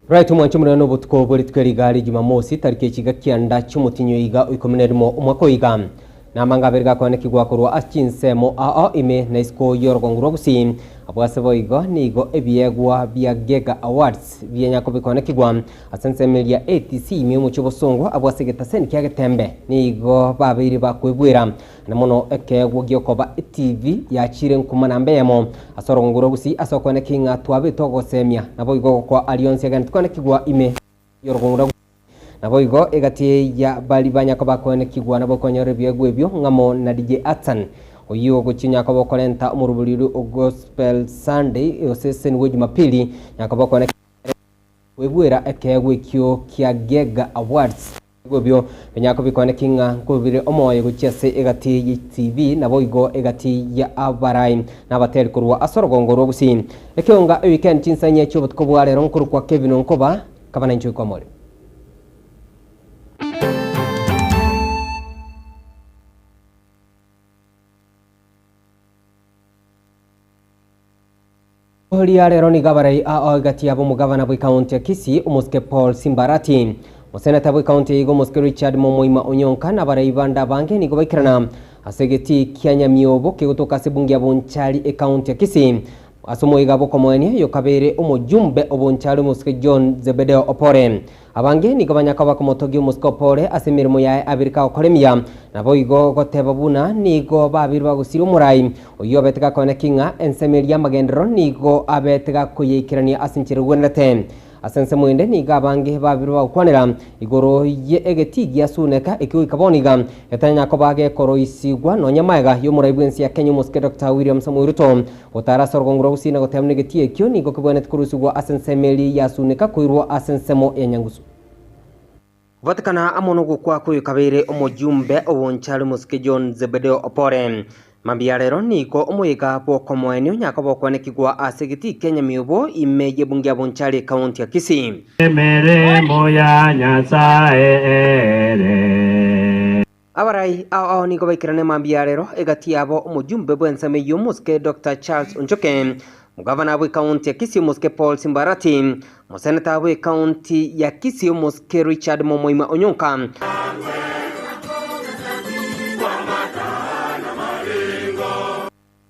Right omwancho omonene nobotuko bwe rituko eri iga ri Jumamosi tariki echiga kianda chiomotinyo iga oikomi na erimo omwaka oiga. Namanga abere gakoanekigwa korwa ase chinsemo ao ime na isiko y'orogongo rwa Gusii. Abwo ase boigo nigo ebiegwa bia Gega Awards bianya kobikoanekigwa ase ensemo eria ATC ime y'omochie obosongo abwo ase egetaseni kia Getembe nigo babeire bakoegwera Na mono ekeegwa gi'okoba etibi yachiire nkuma namba eyemo ase orogongo rwa Gusii ase okweneki ng'a twabete ogosemia, naboigo ogokoa aria onsi agende tokwenekigwa ime y'orogongo rwa Gusii. Naboigo egati ya baria banya koba kwenekigwa nabo okonyora ebiegwa ebio ng'amo na DJ Atsan, oyio ogochia nyakoba okorenta omorobori oria o Gospel Sunday osesenigwe Jumapili nyakoba okwenekigwa ere koigwera ekeegwa ekio kia Gega Awards. Nigo ebio binyare kobikwaneki ng'a nkobire omoyo gochia ase egati ye TV naboigo egati ya abarai na abateri korwa ase orogongo rwa Gusii. Ekeonga eweekend chinsa inye chi'obotuko bwa rero nkorokwa Kevin Onkoba kaba nainche oikwamore. Ria rero nigo abarai ao egati yabo omogavana bw'ekaunti ya Kisii omosike Paul Simbarati, omoseneta bw'ekaunti eye igo omosike Richard Momoima Onyonka na abarai bande abange nigo baikerana ase egetii kia Nyamiobo kegotoka ase ebunge ya Bonchari ekaunti ya Kisii ase omoiga bw'okomoenia oyokabeire omojumbe o Bonchari omosike John Zebedeo Opore. Abange nigo banyaka bakomotogia omosike Opore ase emeremo yaye abere kagokora emiya, naboigo goteba buna nigo babeire bagosiria omorai oyio obete gakoeneki ng'a ensemo eria y'amagenderero nigo abete gakoyeikerania ase enchera egwenerete. Ase ensemo ende nigo abange babeire bagokwanera igoro ye egetii gia Suneka ekio goika bono iga getanyanya koba gekoroisigwa nonya maega y'omorai bw'ense ya Kenya omosike Doctor William Samoei Ruto Gotara ase orogongo rwa gusii na goteba buna egetii ekio nigo kebwenerete korusigwa ase ensemo eria yasuneka koirwa ase ensemo ya nyangusu. Gobatekana amo nogokwa kw'oyokabeire omojumbe obonchari omosike John Zebedeo Opore. Mambia ya rero nigo omoyega bw'okomoenia onyakoba okwanekigwa ase egetii kia Nyamiobo ime y'ebunge ya Bonchari ekaunti ya Kisii. Emeremo ya Nyasae ere. Abarai ao ao nigo baikerane mambia ya rero, egati yabo omojumbe bw'ensemo eyio omosike Doctor Charles Onchoke, omogavana bw'ekaunti ya Kisii omosike Paul Simbarati, omoseneta bw'ekaunti ya Kisii omosike Richard Momoima Onyonka,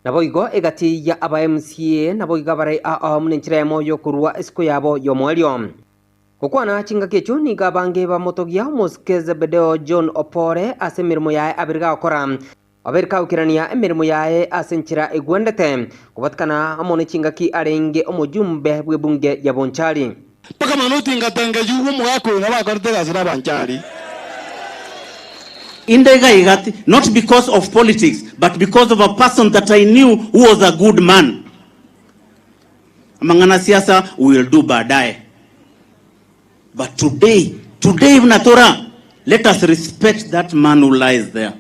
Naboigo egati ya aba MCA naboigo abarai ao ao buna enchera eyemo y'okorua esiko yabo y'omoerio. Gokwana chingaki echio nigo abange bamotogia omosike Zebedeo John Opore ase emeremo yaye abere gagokora. Abere kagokerania emeremo yaye ase enchera egwendete, kobatikana amo ne chingaki arenge omojumbe bw'ebunge ya Bonchari. Mpaka mana otingatenga yugo omogaka oyo nabo akorete egasi nabanchari. Inde iga iga not because of politics but because of a person that I knew who was a good man. Amang'ana siasa we will do baadaye but today, today buna tora let us respect that man who lies there.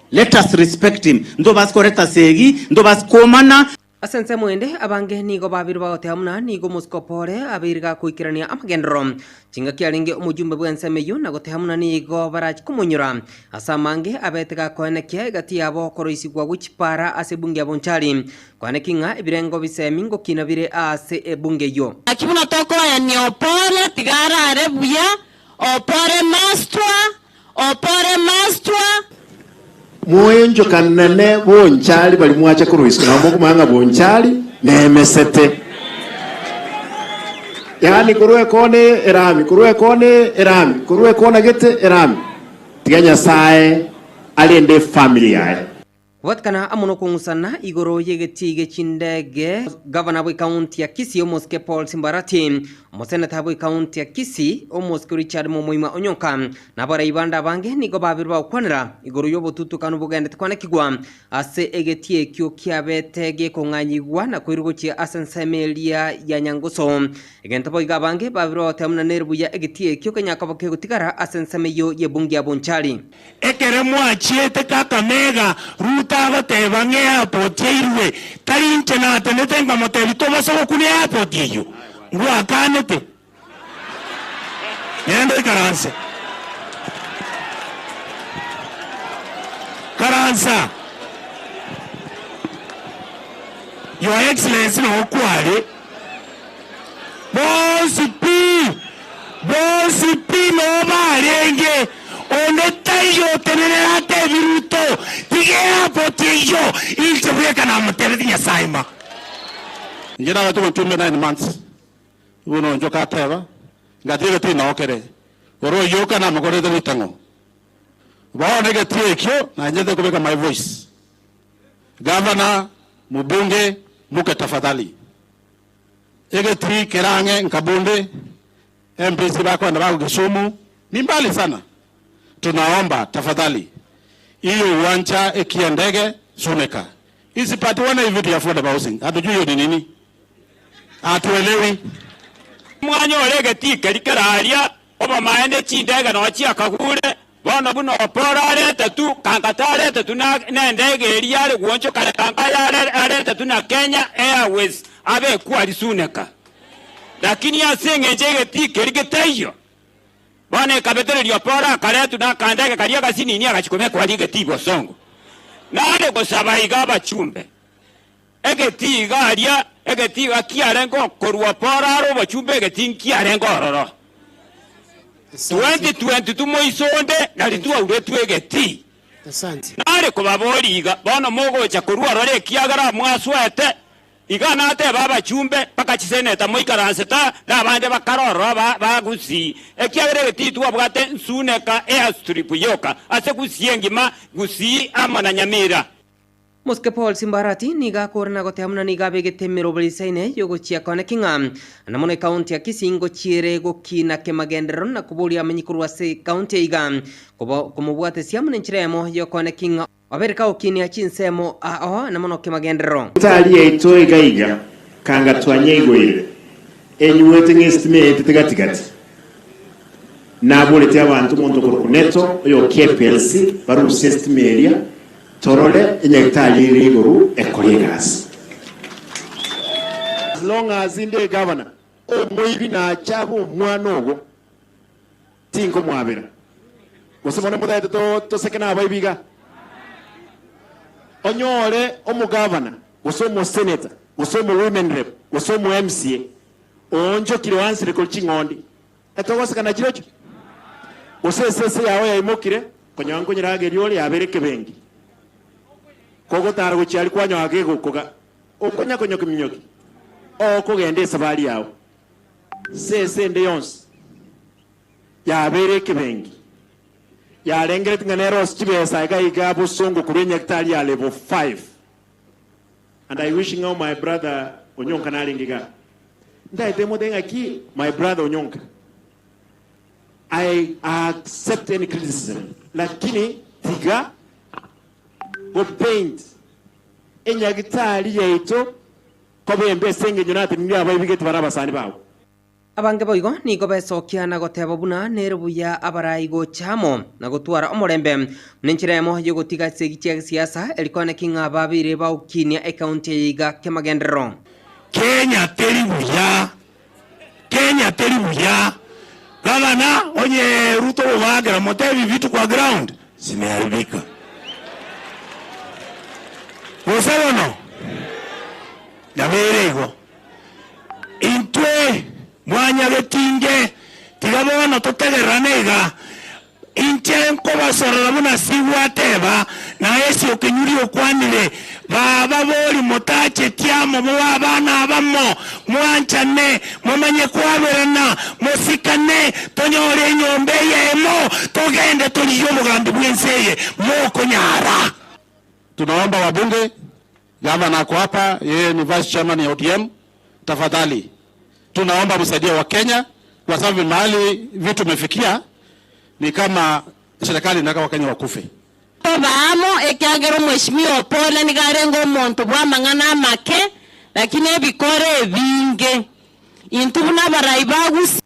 Let us respect him. Ntobasi koreta segi, ntobasi komana. Ase ensemo ende, abange nigo babeire bagoteba buna nigo omosikopo ore abeire gakoikerania amagenderero chingaki arenge omojumbe bw'ensemo eyio na goteba buna nigo barache komonyora ase amange abete gakoenekia egati yabo okoroisigwa gwe chipara ase ebunge ya Bonchari Kwaneki ng'a ebirengo bisemi ngokina bire aase ebunge eyio. Naki buna tokoayania opore, tiga arare buya, opore mastwa, opore mastwa. Moenchokanane bonchari baria mwacha korwa isiko, nabo mokomanya ng'a bonchari nemesete. Yaani korwa ekona erami, korwa ekona erami, korwa ekona gete erami. Tiga Nyasae arende efamiri yaye. Kobatikana amo nokong'usana igoro y'egetii gie chindege, Gavana bw'ekaunti ya Kisii omosike Paul Simbarati, omoseneta bw'ekaunti ya Kisii omosike Richard Momoima Onyonka na abarai bande abange nigo babeire bagokwanera igoro y'obotutukanu bogendete kwanekigwa ase egetii ekio kiabete gekong'anyigwa na koirwa gochia ase ensemo eria ya Nyangusu. Egento boigo abange babeire bagoteba buna nere buya egetii ekio kenyakoba kegotigara ase ensemo eyio y'ebunge ya Bonchari. Ekero mwachiete Kakamega, Ruto agoteba ng'a eairport eirwe, tari inche natenete nkamotebia tobase gokuna eairport eyio, ngwakanete. Genda oikaranse. Karansa. Your Excellency noo kware. Bonsi pi! Bonsi pi noo barenge, onde taiyo otenenere atebi Ruto, Tiga eapoti eyio, inche bweka namotebetie Nyasae ma. Inche nagachia gochumia 9 months, buna onchoka ateba, ngatiga egetii noo kere, oro oyoka namokorete ritang'o. Bono egetii ekio nanchete kobeka my voice. Gavana, mobunge, muke tafadhali. Egetii kere ang'e Nkabunde, MPs bakoenda bako Kisumu, ni mbali sana. Tunaomba tafadhali, hiyo uwanja ekia ndege Suneka isipatiwane hivi vitu ya affordable housing. Hatujui hiyo ni nini, hatuelewi. Mwanyore egetii keri keraria obomaene chindege noo chiakagure bono buna Oporo arete tu Kangata arete tu na na endege eria are guonchoka Kanga arete tu na Kenya Airways abekwa Suneka lakini ase eng'encho egetii keri getaiyo bono ekabetereria Oporo akaretu na akandege karia gasinini agachikobekwa aria egetii bosongo nare gosaba iga abachumbe egetii iga aria egetii iga kiarenge okorwa Oporo are obochumbe egetii nkiarenge ororo 2022 moisonde nari twauretwe egetii nare kobabori iga bono mogocha korwa ororo ekiagera mwaswete iga nateba abachumbe mpaka chiseneta moikaransete na abande bakarorora bagusii ekiagera egetii twabwate Nsuneka airstrip yoka ase Gusii engima Gusii amo na Nyamira. Mosike Paul Simbarati niga akorana goteba muna niga abegete emeroberisaine yogochia kone king'a na mono ekaunti ya Kisii ngochiere gokina kemagenderero na koboria amenyi korwa ase ekaunti iga komobwatesia muna enchera emo yokone king'a obereka okinia chinsemo ao na mono kemagenderero. Tari yaito iga iga kanga twanyeigweire enyuete ng'esitima yaetete gatigati naborete abanto omonto okorokwa neto oyo KPLC barusie esitima eria torore enyagitari ere igoro ekore egasi. As long as inde governor omoibi nacha omwana ogo tinkomwabera gose bono motagete toseke na abaibi iga onyore omogavana gose omoseneta gose omo women rep gose omo MCA oonchokire wansire kori ching'ondi etogosekana chirochio gose esese yago yaimokire konyoa nkonyerageria ore yabere ekebengi kogotara gochiari kwanyoa gegokoga okonya konyoki minyoki okogenda esabari yago sese ende yonsi yabere ekebengi yarengereti ng'a nero ase chibesa iga iga bosongo korwa enyagitari ya level 5. And I wish ng'o my brother Onyonka narenge iga ntaete mote ng'aki. My brother Onyonka, I accept any criticism, lakini tiga go paint enyagitari yaito kobembe ase eng'encho natenenire abaibigete bare abasani bago. Abange boigo nigo besokia na goteba buna nere buya abarai gochamo na gotwara omorembe nenchera emo yogotiga ase chia gisiasa erikone king'a babire baukinia ekaunti yiga kemagenderero. Kenya teri buya, Kenya teri buya. Gavana onye Ruto gobagera motebi vitu kwa ground zimeharibika gose bono nyabere igo intwe mwanyagetinge tiga bono totegererane iga inche nkobasorora buna sigwateba na esi okenyuri okwanire baba bori motachetie amo boa abana abamo mwanchane momanye kwaberana mosikane tonyore enyomba eyemo togende torigie obogambi bwense eye mokonyara. Tunaomba wabunge, gavana ako hapa, yeye ni vice chairman ya ODM. Tafadhali tunaomba msaidie wa Kenya kwa sababu mahali vitu imefikia ni kama serikali inataka Wakenya wakufe. Baamo ekiagera omweshimiwa Opore nigarenga omonto bwa amang'ana amake lakini ebikoro ebinge intu buna abarai bagusi.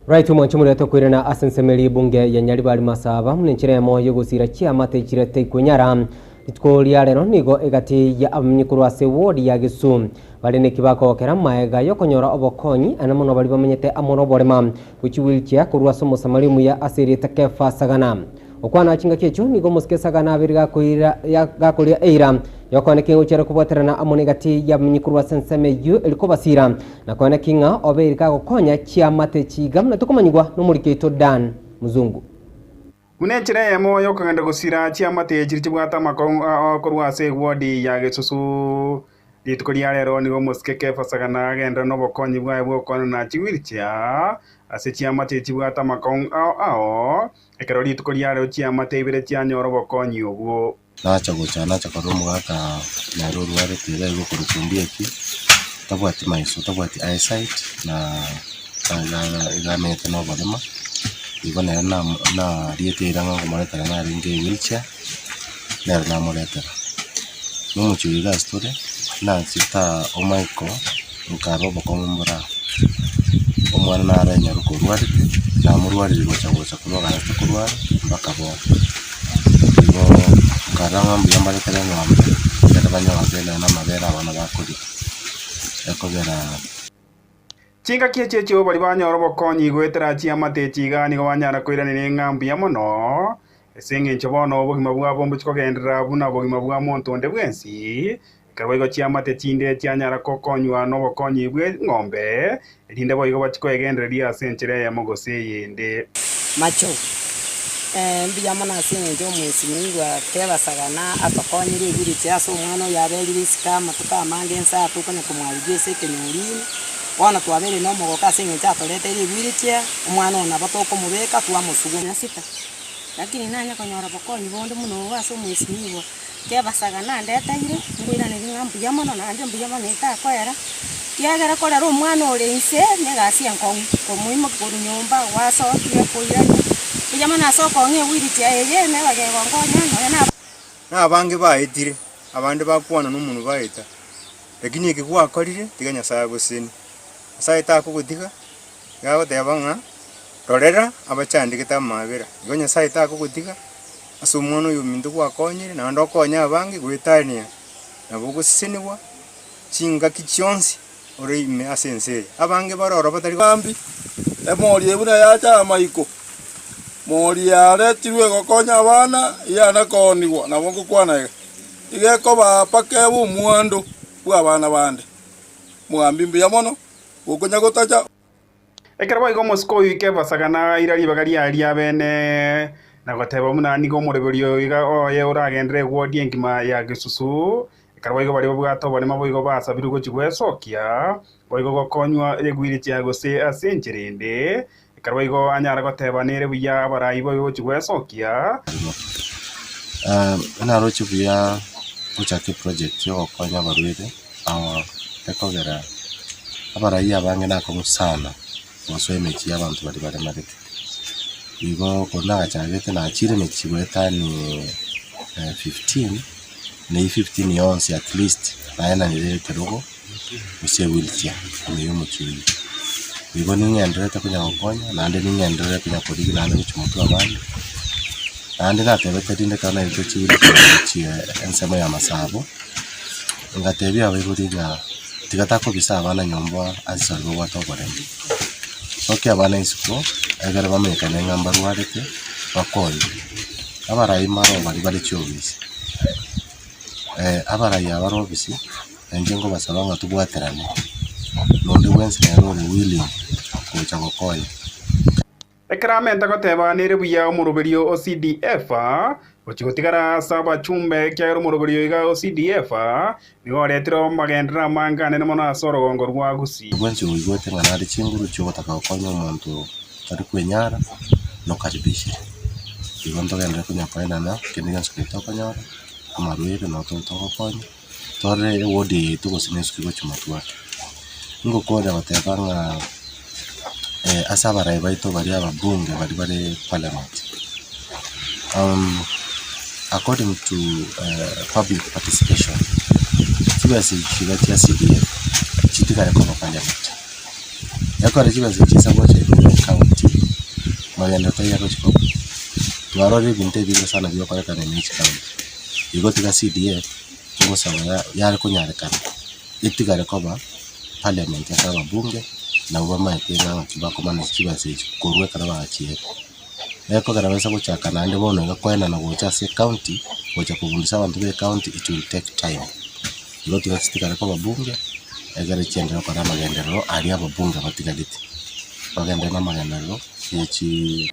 Right, omwancho murete kwirana ase nsemeri bunge ya Nyaribari Masaba nenchera emo yogosira chiamate chirete ikunyara rituko ria rero nigo egati ya abamenyi ase ward ya Gisumu bari neki bakokera maega yokonyora obokonyi ana mono bari bamenyete amo noborema gochi wheelchair korwa ase omosamari omuya ase erieta Kefa Sagana. Gokwana chingaki echio nigo omosike Sagana abeire gakoira gakoria eira yokoeneki gochiera kobwaterana amo negati y'abamenyi korwa ase ensemo eyio eri kobasira na koeneki ng'a obeire gagokonya chiamate chiga buna tokomanyigwa nomoriki oito Dan Mzungu. Buna enchera eyemo y'okogenda gosira chiamate chiria chibwate amakong'u ao korwa ase ewodi ya Gesusu. Rituko ria rero nigo omosike Kefa Sagana agenderera nobokonyi bwaye bw'okoenana chiwheelchair ase chiamate chibwate amakong'u ao ao, ekero rituko ria rero chiamate ibere chianyora obokonyi obwo. Nacha gocha nacha korora omogaka nere orwarete iga iga okorokwa Ondieki, tabwati maiso tabwati eyesight na iga amenyete na oborema, igo nere namo nariete eira ng'a nkomoretera narenge ewheelchair, nere namoretera. Na omochie oyo iga ase tore, nachete omaiko nkarora obokong'u mbore aa, omwana nare nyaroka orwarete, namorwareire gocha gocha korwa agaanchete korwara mpaka bono. Igo nkarora ng'a mbuya mbaretere eng'ombe, ekero banyore nonye na amabere abana bakoria, ekogera. Chingaki echi echio baria banyora obokonyi goetera chiamate echi iga nigo banyara koiraneria ng'a mbuya mono, ase engencho bono obogima bwabo mbochia kogenderera buna obogima bwa monto onde bwensi, ekero boigo chiamate chinde chianyara gokonywa nobokonyi bw'eng'ombe, erinde boigo bachie koegendereria ase enchera eyemo gose eyende. Macho, Ee, mbuya mono ase eng'encho omwesimigwa kebasagana atokonyire ebiriche ase omwana oyo aberire isiko amatuko amange ense aa tokonya komwarigia ase ekenyoro ime. Bono twabeire nomogoko ase eng'encho atoreteire ewheelchair, omwana oyo nabo tokomobeka twamosuguma. Na sita, lakini nanye konyora obokonyi bonde buna obo ase omwesimigwa Kebasaga nandeteire, nkoiraneria ng'a mbuya mono naende mbuya mono etakoera, ekiagera korera omwana ore inse na egasi enkong'u, komoimokia korwa nyomba gwasokia koirania, mbuya mono ase okong'a ewheelchair eye neba kegonkonya nonya na. Na abange baetire, abande bakwana nomonwa baeta, lakini eke gwakorire, tiga Nyasae agosesenie. Nyasae takogotiga, iga agoteba ng'a rorera abachandegete amabera. Igo Nyasae takogotiga, ase omwana oyo ominto gwakonyire, naende okonye abange goetania, nabo ogosesenigwa chingaki chionsi ore ime ase ense eye. Abange bare ororo batari. Ambi, emori eye buna yacha amaiko, mori yaretirwe gokonya abana iyana koonigwa, nabo ngokwana iga. Iga ekobaa mpaka ebe omwando bw'abana bande. Mogambi mbuya mono, gokonya gotacha. Ekero boigo omosike oyo Kefa naaira ribaga riaye ri'abeene, na goteba buna nigo omoroberi oyo iga oye oragenderere egwodi engima ya gesusu. Ekero boigo baria babwate oborema boigo basabirwe gochia gwesokia, boigo gokonywa egwirichia gose ase enchera ende. Ekero boigo anyare goteba nere buya abarai boigo gochia gwesokia. Naroche buya gochaka eproject yogokonya abarwaire ekogera abarai abange nakong'u sana gosoa emechie ya abanto baria baremarete. Igo korwa nagachagete nachire emechie goetania 15, na eywo 15 yonsi at least naenanire ekerogo gose ewheelchair ime ya omochie oywo. Igo ning'endererete konya gokonya naende ning'enderere konya korigia naende gochia motwe abande, naende natebete rinde ekero naetwe chiwheelchair gochia ensemo ya masabo. Ngatebia abaibori ng'a tiga takobisa abana nyomba ase aria babwate oboremu. Sokia abana isiko, ekero bamenyekane ng'a mbarwarete, bakonywe. Abarai mbaro baria bare chiofisi, abarai aba bare ofisi, nainche nkobasaba ng'a tobwaterane, na onde bwensi nere ore willing gocha gokonya. Ekero amenta goteba nere buya omoroberio o CDF gochia gotigara ase abachumbe ekiagera omoroberio iga o CDF nigo oretire amagenderero amange anene mono ase orogongo rwa Gusii. Bwensi oigwete ng'a nare chinguru chi'ogotaka gokonya omonto otari kwenyara, nokaribishire. Igo ntogenderere konya koenana kende gionsi keria tokonyora, amarwaire nabo tobe togokonya, torore eward eye yaito gose nesuki gochia motwe ake. Ngokonya goteba ng'a ase abarai baito baria ababunge baria bare parliament, according to public participation, chibesa echi chiga chia CDF chitigare koba parliament. Ekero chibesa echi chiacha gocha igoro ya ecounty, magendo taiyo agochi koba, twarorire ebinto ebinge sana bigokorekana ime ye chicounty, igo tiga CDF ngosaba yare konyarekana. Etigare koba parliament ase ababunge, nabwo bamaete ng'a ng'aki bakomanage chibesa echi korwa ekero bagachiete. Ekogera besa gochaka naende bono iga koenana gocha ase ecounty, gocha kobundisa abanto ba ecounty it will take time. Igo tiga chitigare koba bunge, egere chienderere gokora amagenderero aria ababunge batigarete, bagenderere na amagenderero ye chii.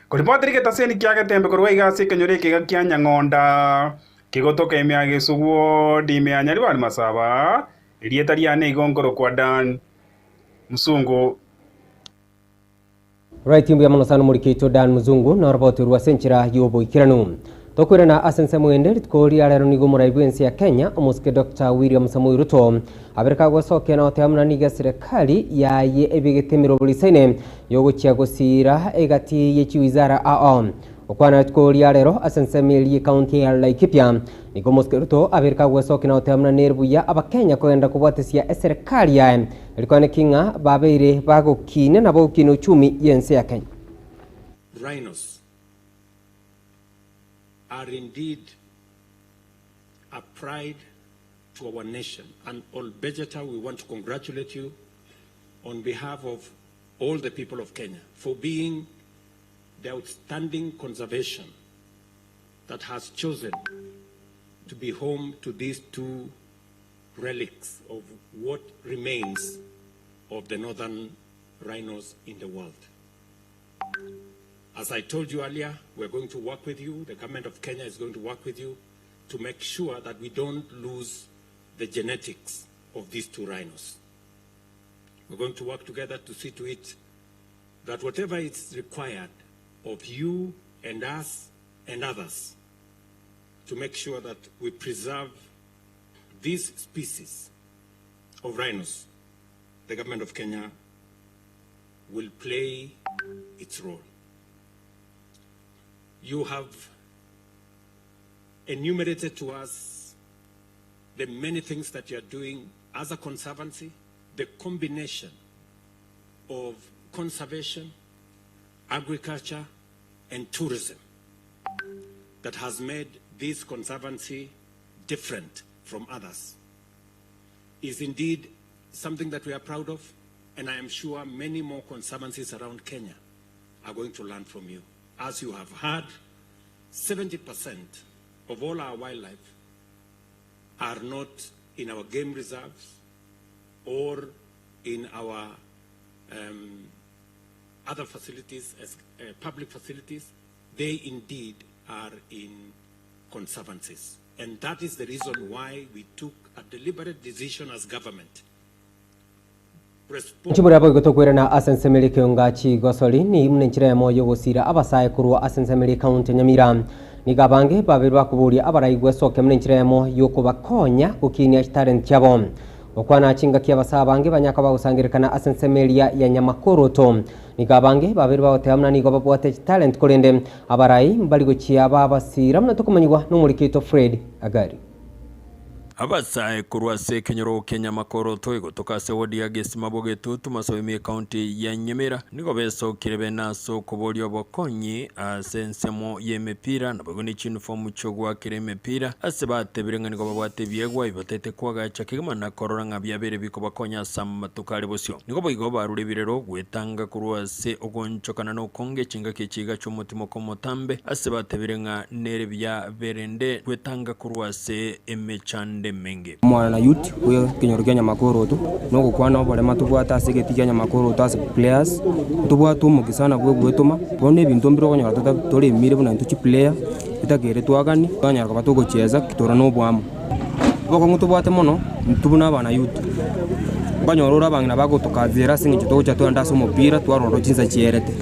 Koripoteri getaseni kia Getembe korwa iga ase ekenyoro eke iga kia Nyang'onda, kegotoka ime ya Gesugu, ime ya Nyaribari Masaba, erieta riane igo nkorokwa Dan Musungu. Right mbuya mono sana omoriki oito Dan Muzungu noroboti orwo ase enchera y'oboikeranu. Tokoirana ase ensemo ende rituko ria rero nigo omorai bw'ense ya Kenya omosike Doctor William Samoei Ruto abere kagosokia na goteba buna nigo eserekari yaye ebegete emerobori isaine yogochia gosiira egati ye chiwizara ao. Gokwana rituko ria rero ase ensemo eria y'ecounty ya Laikipia nigo omosike Ruto abere kagosokia na goteba buna nere buya abakenya kogenda kobwatesia eserekari yaye Rikwane ki ng'a babeire bagokiina na bagokina uchumi y'ense ya Kenya. Rhinos are indeed a pride to our nation and Ol Bejeta we want to congratulate you on behalf of all the people of Kenya for being the outstanding conservation that has chosen to be home to these two relics of what remains of the northern rhinos in the world. As I told you earlier, we're going to work with you. The government of Kenya is going to work with you to make sure that we don't lose the genetics of these two rhinos. We're going to work together to see to it that whatever is required of you and us and others to make sure that we preserve this species of rhinos, the government of Kenya will play its role. You have enumerated to us the many things that you are doing as a conservancy, the combination of conservation, agriculture, and tourism that has made this conservancy different from others is indeed something that we are proud of, and I am sure many more conservancies around Kenya are going to learn from you. As you have heard, 70% of all our wildlife are not in our game reserves or in our um, other facilities, as uh, public facilities. They indeed are in conservancies. And that is the reason why we took a deliberate decision as government. Inche more aboigo tokoirana ase ensemo eria ekeonga chigosori ni buna enchera eyemo yogosira abasae korwa ase ensemo eria ekaunti ya Nyamira. Nigo abange babeire bakoboria abarai gwesokia buna enchera eyemo yokobakonya gokinia chitalent chiabo. Gokwana chingaki abasae abange banyaka bagosangererekana ase ensemo eria ya Nyamakoroto. Nigo abange babeire bagoteba buna nigo babwate chitalent korende abarai mbari gochia babasira buna tokomanyigwa nomoriki oito Fred Agari. Abasae korwa ase ekenyoro kia Nyamakoroto egotoka ase ward ya Gesima Bogetutu Masoemi ecounty ya Nyamira nigo besokire bene ase okoboria obokonyi ase ensemo y'emepira naboigo ne chiuniform chi'ogoakera emepira ase batebire ng'a nigo babwate ebiegwa ebi bataete koagacha kegima na korora ng'a biabeire bikobakonya ase amatuko are bosio. Nigo boigo barure ebirero gwetanga korwa ase ogoonchokana na okonge chingaki echiga chi'omotimoko omotambe, ase batebire ng'a nere buya berende gwetanga korwa ase emechando emenge. Omwana na youth bwe ekenyoro kia Nyamakoroto, na ogokwana oborema tobwate ase egetii kia Nyamakoroto ase players, ntobwate omokisana bwa ogwetoma, bono ebinto mbire okonyora tota toremire buna intwe chiplayer, bitakeire twagani, twanyara koba togochiesa tore na oboamo. Obokong'u tobwate mono, intwe buna abana youth, okonyora ore abang'ina bagotokazera ase eng'encho togocha twagenda ase omopira twarora chinsa chierete.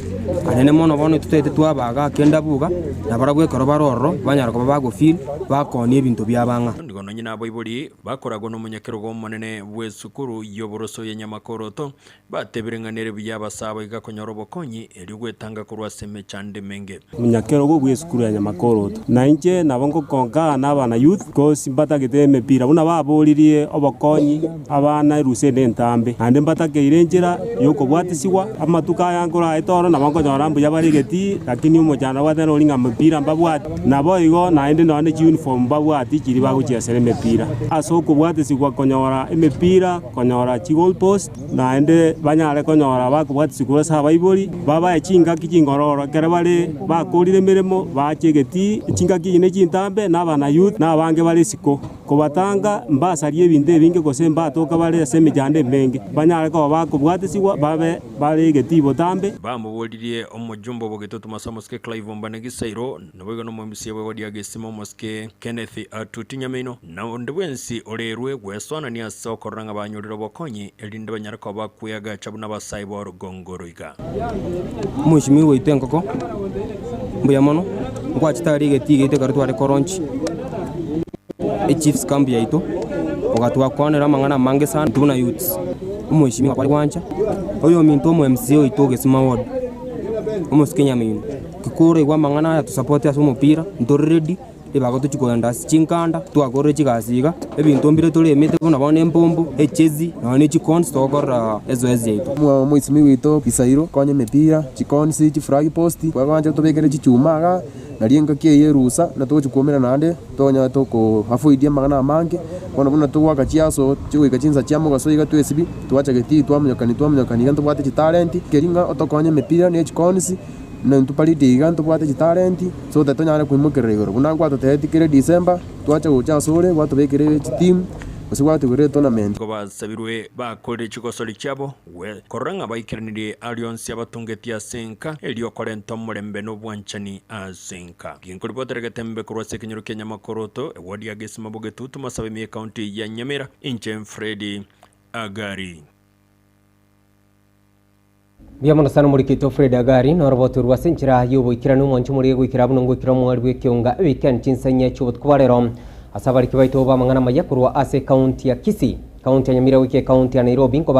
Anene mono bono intwe toete twabaga ake endabu iga, nabarabwo ekero bare ororo, banyara koba bago feel, bakoonia ebinto biabo ang'a. Nigo nonye nabaibori bakoragwa nomonyakerogo omonene bw'esukuru y'oboroso ya Nyamakoroto, Batebire ng'a nere buya abasaabo iga konyora obokonyi, erio gwetanga korwa ase emechando emenge. Omonyakerogo bw'esukuru ya Nyamakoroto. Na inche nabo ngokonkaa nabana youth coz mbatagete emepira buna baboririe obokonyi abana erusa ende entambe naende mbatakeire enchera yokobwatisigwa amatuko aya nkoraete oro nabo nkonyora mbuya bare egetii lakini omochando abwate nori ng'a mipira mbabwati naboigo naende nonye ne chiuniform mbabwati chiria bagochiesera. Gotorosera emepira ase okobwatesigwa konyora emepira, konyora chigoal post, naende banyare konyora bakobwatesigwa korwa ase abaibori, babae chingaki chingororo ekero bare bakorire emeremo bache egetii, chingaki echi ne chintambe na abana youth na abange bare isiko. Kobatanga mbasarie ebinto ebinge gose mbatoka bare ase emechando emenge, banyare koba bakobwatesigwa babe bare egetii botambe. Bamoboririe omojumbe obogeto Thomas Omosike Clive Ombane Gisairo, Naboigo nomoimisia bw'egori ya gesima omosike Kenneth Atuti Nyamino, na onde bwensi orerwe gwesoanania ase okorora ng'a banyorire obokonyi, erinde banyare koba bakweagacha buna abasae b'orogongo oroiga. Omoishimi ogoita engoko, mbuya mono, nkwachete aria egetii giaito ekero tware koronchi echiefs camp yaito, ogatwakwanera amang'ana amange sana intwe buna youths. Omoishimi kware gwancha, oyominto omo MCA oito ogesima ward, omosike Nyamino. Tikoraigwa amang'ana aya tosapote ase omopira, ntore ready, ribaga tochie kogenda ase chinkanda, twakorire chigasi iga, ebinto mbire toremete buna bono embombo, echezi, nonya ne chicons togokorera ezoezi yaito. Omoisimi oito Gisairo, konya emepira, chicons, chiflag post, kwabancha tobekere chichuma igaa, nario engaki eye erusa, na togochia koumera naende, tonyare toko avoid amang'ana amange, bono buna togoaka chiaso chigoika chinsa chia mogaso iga twesibia, twacha getii twamonyokani twamonyokani iga ntobwate chitalenti, keri ng'a otokonye emepira ne chicons. Na intwe paridi iga ntobwate chitalenti, so that tonyare koimokerera igoro. Buna nkwatotebetie kere December, twacha gocha asore, gwatobekire chiteam, gose gwatogorire etournament. Nigo basabirwe bakorere chigosori chiabo, gwe korora ng'a baikeranirie aria onsi abatungetie ase enka, erio korenta omorembe na obwanchani ase enka. Ginkoribotera getembe korwa ase ekenyoro kia Nyamakoroto, ewodi ya Gesima Bogetutu, Masabe ime Ekaunti ya Nyamira, inche Freddy Agari. Mbuya mono sana omorikito Fred Agari noroboto rwa ase enchera y'oboikeranu omwancho moria goikera buna ngoikera omwari bw'ekeonga eweekend chinsanya chi'obotuko bwa rero ase abariki baito b'amang'ana amaya korwa ase ekaunti ya Kisii, ekaunti ya Nyamira goika ekaunti ya Nairobi nkoba.